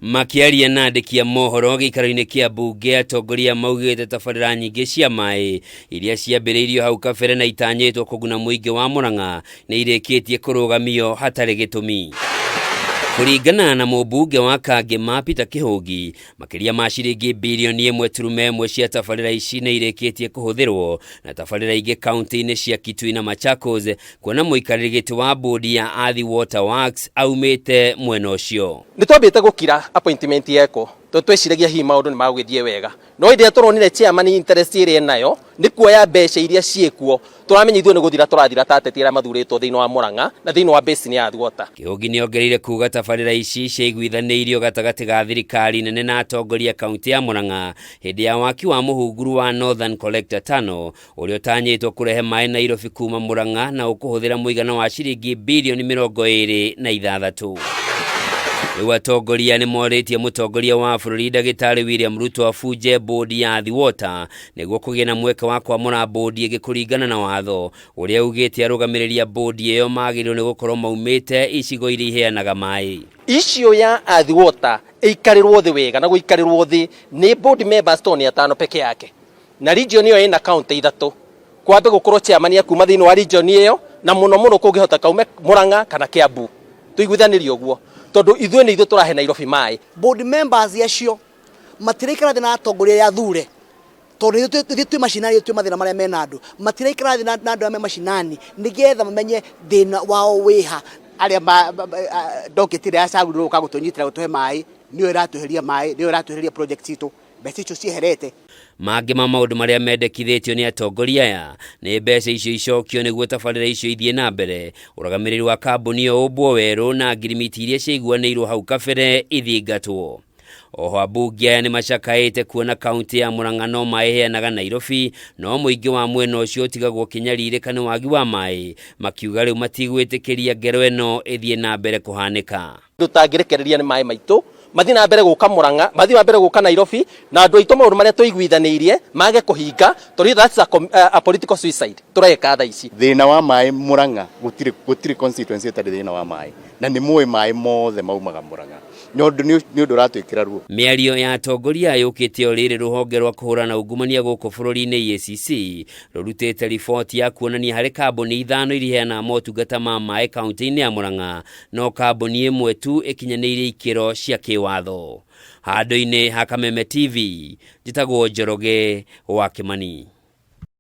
Makĩaria na andĩki a mohoro gĩikaro-inĩ kĩa mbunge, atongoria maugĩte tabarĩra nyingĩ cia maĩ iria ciambĩrĩirio hau kabere na itanyĩtwo kũguna mũingĩ wa Murang'a nĩ irĩkĩtie kũrũgamio hatarĩ gĩtũmi. Kũringana na mũmbunge wa Kangema Peter Kĩhũngi, makĩria ma ciringi birioni 1.1 cia tabarĩra ici nĩ irĩkĩtie kũhũthĩrwo na tabarĩra ingĩ kaunti-inĩ cia Kitui na Machakos, kuona mũikarĩri gĩtĩ wa bodi ya Athi Water Works aumĩte mwena ũcio. Nĩ twambĩte gũkira appointment yekwo tondũ tweciragia hihi maũndũ nĩ magũgĩthiĩ wega, no hĩndĩ ĩrĩa tũronire chairman interest ĩrĩa enayo nĩ kuoya mbeca iria ciĩkuo, tũramenya ithuĩ nĩ gũthira tũrathira ta ateti arĩa mathurĩtwo thĩinĩ wa Murang'a na thĩinĩ wa basin ya Athi Water. Kĩhũngi nĩongereire kuga tabarĩra ici ciaiguithanĩirio gatagatĩ ga thirikari nene na atongoria kaunti ya Murang'a hĩndĩ ya waki wa mũhunguru wa Northern Collector Tunnel ũrĩa ũtanyĩtwo kũrehe maĩ Nairobi kuma Murang'a na ũkũhũthĩra mũigana wa ciringi birioni 26. Rĩu atongoria nĩ morĩtie mũtongoria wa bũrũri ndagĩtarĩ William Ruto abunje bodi ya Athi Water nĩguo kũgĩe na mweke wa kwamũra bodi ĩngĩ kũringana na watho ũrĩa ugĩte arũgamĩrĩri a bodi ĩyo magĩrĩirwo nĩ gũkorwo maumĩte icigo iria iheanaga maĩ. Issue ya Athi Water ĩikarĩrwo thĩ wega na gũikarĩrwo thĩ nĩ board members tondũ nĩ atano peke yake. Na region ĩyo ĩna county ithatũ, kwambe gũkorwo chairman akuma thĩinĩ wa region ĩyo, na mũno mũno kũngĩhota kaume Murang'a kana Kiambu, tũiguithanĩrie ũguo, tondũ ithuĩ nĩ ithuĩ tũrahe Nairobi maĩ. Board members acio matiraikara thĩ na atongoria arĩa athure, tondũ ithuĩ twĩ macinani, twĩ mathĩna marĩa mena andũ, matiraikara thĩ na andũ arĩa me macinani nĩgetha mamenye thĩna wao wĩha. Arĩa docket ĩrĩa yacagũrirwo gũka gũtũnyitĩra gũtũhe maĩ, nĩyo ĩratweheria maĩ, nĩyo ĩratweheria project citũ. Mbeca icio cieherete. Mangĩ ma maũndũ marĩa mendekithĩtio nĩ atongoria aya nĩ mbeca icio icokio nĩguo tabarĩra icio ithiĩ na mbere, ũrũgamĩrĩri wa kambuni ĩyo ũmbwo werũ na ngirimiti iria ciaiguanĩirwo hau kabere ithingatwo. Oho ambunge aya nĩ macakaĩte kuona kaunti ya Murang'a no maĩ ĩheanaga Nairobi, no mũingĩ wa mwena ũcio ũtigagwo ũkĩnyarirĩka nĩ wagi wa maĩ, makiuga rĩu matigwĩtĩkĩria ngero ĩno ĩthiĩ na mbere kũhanĩka. Tũtangĩrekereria nĩ maĩ maitũ mathiĩ na mbere gũka Murang'a, mathiĩ na mbere gũka Nairobi, na andũ aitũ maũndũ marĩa tũiguithanĩirie mage kũhinga, tondũ that's a political suicide tũreka thaa ici. Thĩna wa maĩ Murang'a, gũtirĩ gũtirĩ constituency ĩtarĩ thĩna wa maĩ, na nĩ mũĩ maĩ mothe maumaga Murang'a, nĩ ũndũ nĩ ũndũ ũratwĩkĩra ruo. Mĩario ya atongoria aya yũkĩte o rĩrĩ rũhonge rwa kũhũrana ungumania gũkũ bũrũri-inĩ EACC rũrutĩte riboti ya kuonania harĩ kambuni ithano iria iheanaga motungata ma maĩ kaunti-inĩ ya Murang'a no kambuni ĩmwe tu ĩkinyanĩirie ikĩro cia kĩwatho. Handũ-inĩ ha Kameme TV, njĩtagwo Njoroge wa Kĩmani.